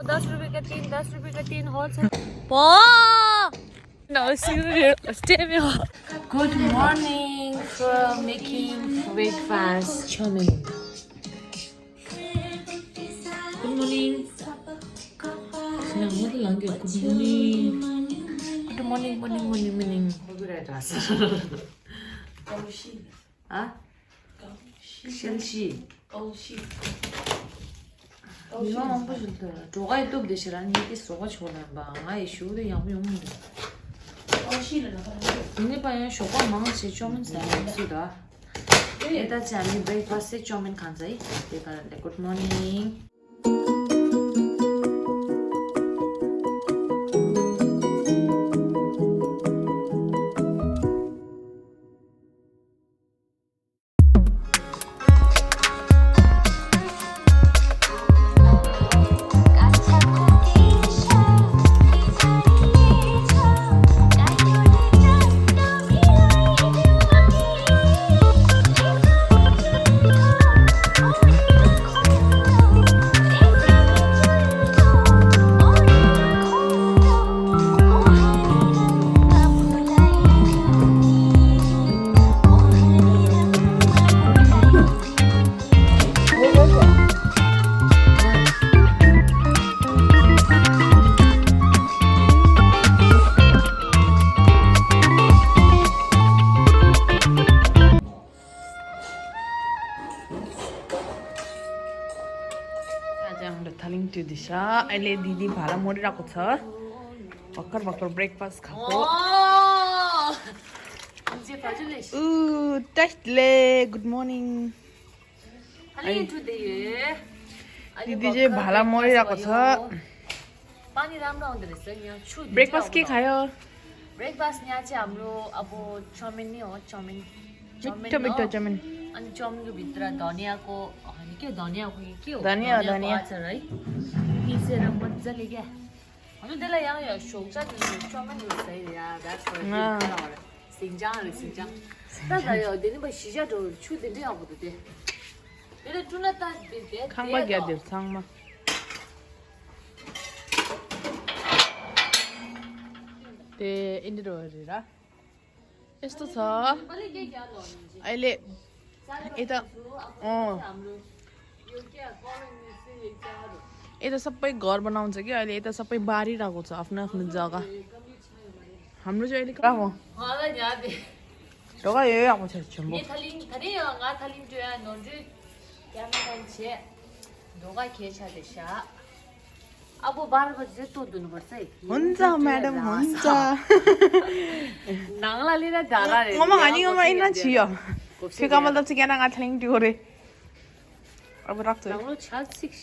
₹10 का 3 होल से वाह no serious good morning from making breakfast chummy good morning good morning good Joshi Joshi 이거 안 보실때 조가 또 되시라는 얘기 쏘가 좋나 봐. 아이 쇼도 양용. 어시를 나가. 근데 봐요. 쇼가 망치 좀은 살지다. 에다 자리 브레이크파스트 좀은 간자이. 내가 good morning. अहिले दिदी भाडा मोडिरहेको छ भर्खर ब्रेकफास्ट खाएको टेस्टले गुड मर्निङ दिदी चाहिँ भाडा मोडिरहेको छ पानी राम्रो आउँदो रहेछ यहाँ ब्रेकफास्ट के खायो ब्रेकफास्ट यहाँ चाहिँ हाम्रो अब चाउमिन नै हो चाउमिन चाउमिन अनि चाउमिनको भित्र धनियाको के धनियाको के हो धनिया अचार है पिसेर मजाले क्या हजुर त्यसलाई यहाँ सोक्छ नि चाउमिन रहेछ सिङ्जाङ但係有啲咪試下就出點啲嘢嘅，你哋做那單別康巴給點倉嗎？ते इन्डिरो हेरेर यस्तो छ अहिले यता यता सबै घर बनाउँछ कि अहिले यता सबै बारिरहेको छ आफ्नो आफ्नो जग्गा हाम्रो चाहिँ अहिले कहाँ हो 저가 여행 잘 좀. 이 탈린 가 탈린 줘야 너지 야만치 너가 계셔야 अब 12 बजे तो दुनु पर्छ है हुन्छ म्याडम हुन्छ नांगला लिएर जाला रे ममा हानीमा इन छियो के कमल त चाहिँ गाना गाथलिङ त्यो रे अब राख्छ नांगलो 6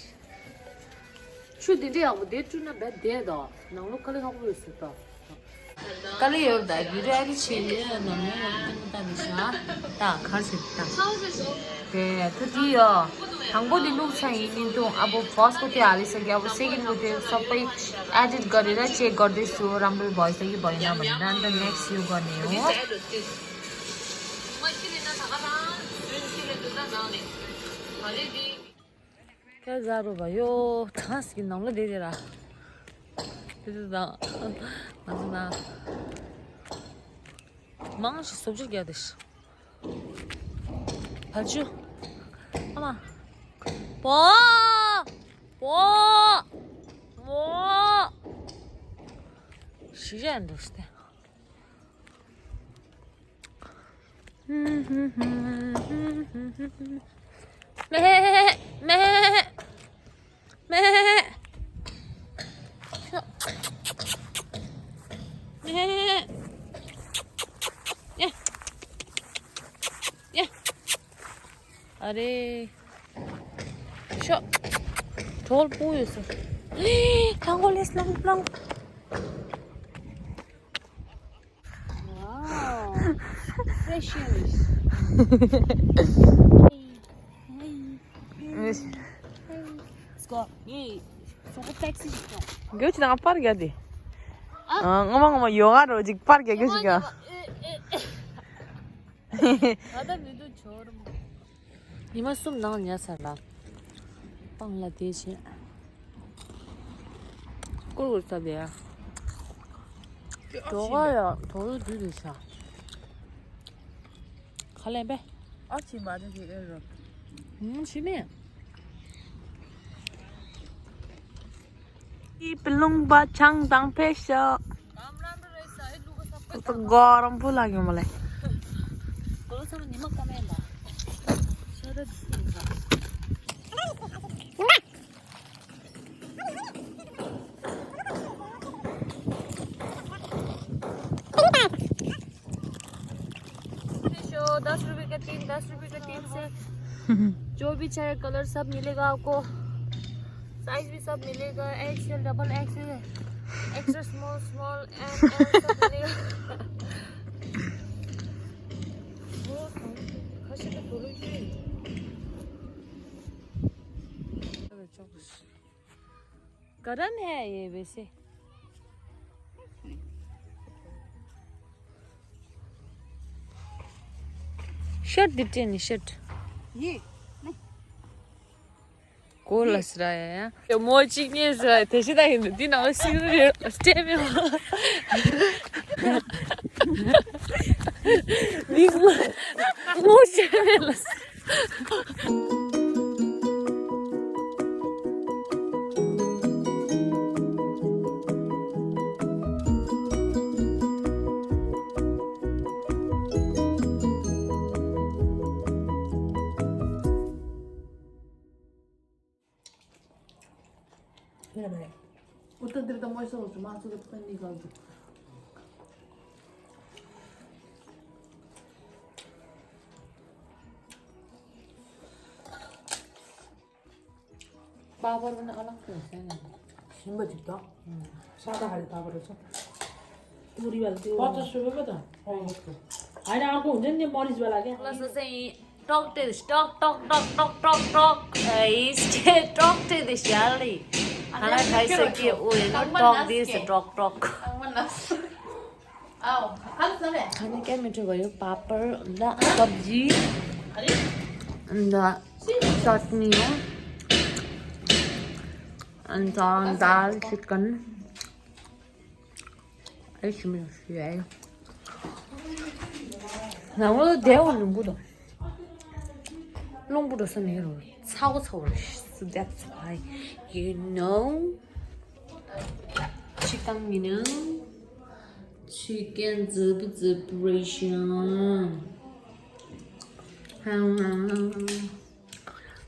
छु दिदि अब दे छु न बे दे द नांगलो कले खाएको रहेछ त कले एउटा भिडियो छिले नमे त दिशा ता खर्च त के त्यतियो 당보디 룩상이 नितो अब फर्स्ट को त्यो हालिसक्यो अब सेकेन्ड को त्यो सबै एडिट गरेर चेक गर्दै छु राम्रो भएछ कि भएन भनेर अनि त नेक्स्ट यो गर्ने हो क्या जारो भयो थास कि नम्ले दिएर त्यो त मजमा 망치 सब्जी क्या देश भाजु 아마 뭐 시제 안 됐을 때 अरे शो ढोल 보였어 당골레스 랑랑 와우 프레시스 스코 이 소고 택시 시켜 교치 나가 빠르게 하디 어머 영화로 직 빠르게 교치가 나도 믿어 저런 이만 좀 나오냐 살라 बांग्लादेश 꼴고 있다 돼. 저거야 더도 들으셔. 갈래배? 아치 맞으지 이러. 심해. 이 belongba 창당 패셔. तो गरम पो लाग्यो मलाई ₹10 का 3 ₹10 का 3 से जो भी चाहे कलर सब मिलेगा आपको साइज भी सब मिलेगा XL double XL extra small small M L सब मिलेगा गरम है ये वैसे शर्ट दिखते नहीं शर्ट ये कोलस रहा है ये मोची नहीं है तेरे दाही नहीं ना सीरियल स्टेम है मोची है लस उत्तर दिल तो मौसम हो चुका मासू के पकड़ निकाल दो पावर बना अलग से है ना सिंबा चित्ता सादा खाली पावर है पूरी वाली ₹50 पता आइना आपको हुन्छ नि मरिच वाला के प्लस चाहिँ टक टक टक टक टक टक टक इस्टे टक टक दिस याली खाना खाइसके ओ टक दिस टक टक खाने क्या मिठो भयो पापड अन्त सब्जी अन्त चटनी हो अन्त दाल chicken है然后点我弄不懂，弄不懂是那种草草的，是 that's why you know chicken menu chicken preparation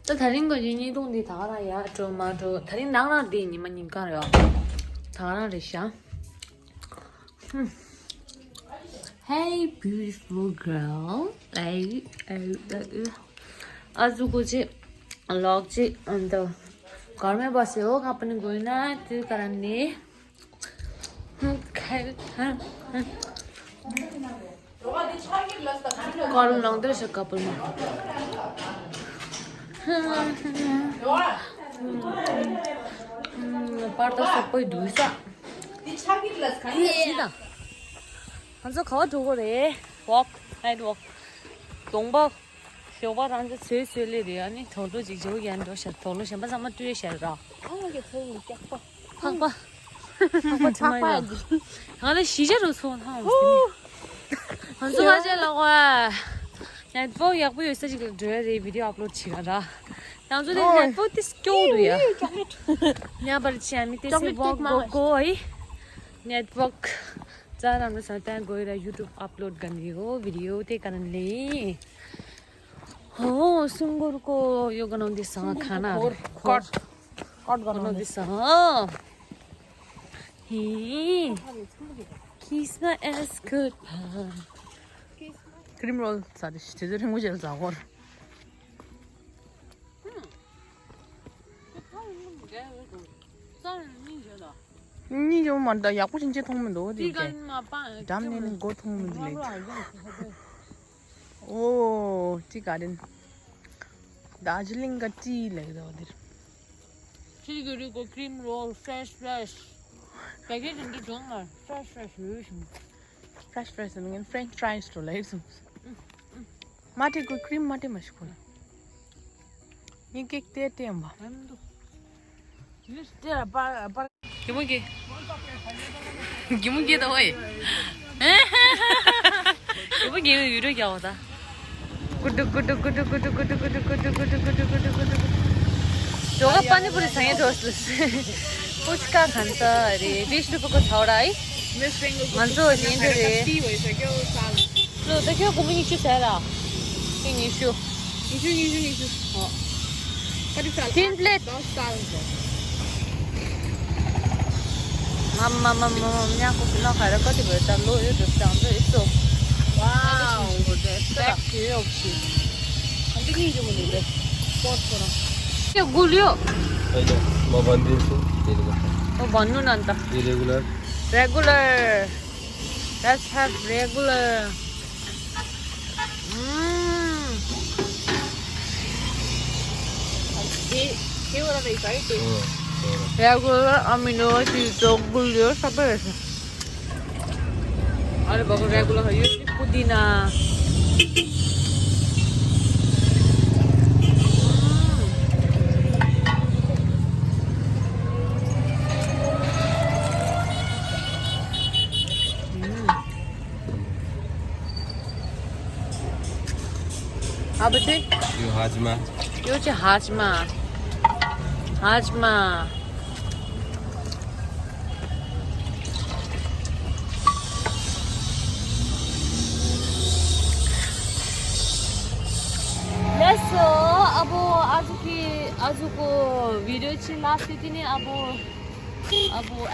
这他那个人东的大了呀，这嘛这他的哪哪的你们你干了，他那的香Hey beautiful girl आजको चाहिँ लग चाहिँ अन्त घरमै बस्यो हो कहाँ पनि गएन त्यो कारणले कल लाउँदै रहेछ कपालमा पर्दा सबै धुइछ 한서 가와 저거래 walk night walk 동박 쇼바 단지 제일이 아니 저도 지저기 안 도셔 돌로 셴바 삼아 뒤에 셔라 아게 저기 깍봐 팍봐 팍봐 참아야지 아니 시제로 손 하고 한서 가지라고 night walk 약부 있어 지금 저래 비디오 업로드 치가라 나중에 night walk this 교도야 냐 버치 아미 तेसे walk go है night walk जा राम्रो छ त्यहाँ गएर युट्युब अपलोड गर्ने हो भिडियो त्यही कारणले हो सुँगुरको यो बनाउँदैछ खाना कट बनाउँदैछ किसमा यसको क्रिम रोल साथी 제대로 해보자 자고 니 좀 만다 약부 진짜 통면 넣어 줄게. 다음에는 고 통면 줄래. ओ टी गार्डन दार्जिलिङ का टी लगदा उधर सिलगढी को cream roll fresh packet into dongar fresh and french fries to like माटे को क्रीम माटे मशको ये केक ते अम्बा ये तेरा 기모기 기모기다 왜 기모기 유력이 아오다 구두구두구두구두구두구두구두구두구두구두구두구 저가 पानीपुरी सँगै ढोस्लुस पुच्का खान्छ अरे 20 रुपैयाँको छवटा है मान्छे हो नि रे ल त के कुमिनी छु छरा किन इस्यु तीन प्लेट मम्मा यहाँको नखाएर कति भयो त लो यो ढोसा हुन्छ यस्तो वाउ द्याट्स ओके अनि के हिजो मुनिले पटको के गुलियो हैन म भन्दिन्छु म भन्नु न अन्त रेगुलर लेट्स हैव रेगुलर के हो र है रेगुलर अमिनो चिजो गुलियो सबै रहेछ अरे भएको रेगुलर यो पुदिना अब चाहिँ यो हाजमा यो चाहिँ हाजमा यसो अब आजको भिडियो चाहिँ लास्ट यति नै अब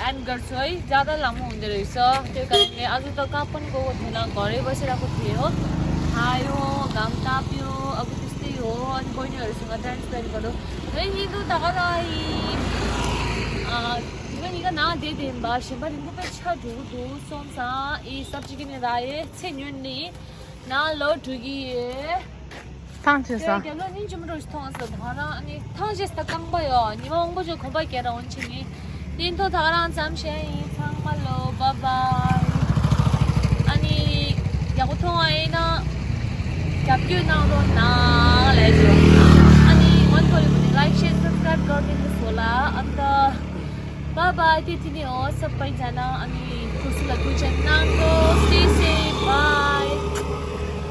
एन्ड गर्छु है ज्यादा लामो हुँदो रहेछ त्यो कारणले आज त कहाँ पनि गएको थिएन घरै बसिरहेको थिएँ हो आयो घाम ताप्यो अब त्यस्तै हो अनि बहिनीहरूसँग टाइम स्पेन्ड गर्नु你都打了你们一个拿点点吧，先把你们被吃住送上，一手机给你来，菜园里拿老土的。汤吃啥？对，那你怎么都是汤吃的呢？你汤吃的刚不哟？你们我就可不给了，我请你。दिन तो थारा जाम शे थांग मालो बाय अनि याको थो आएन क्याप्क्यु नाउरो ना लेजो अनि मन पर्यो भने लाइक शेयर सब्स्क्राइब गरिदिनुहोस् होला अन्त बाय त्यति नै हो सबैजना अनि खुसी लाग्छ नाको स्टे सेफ बाय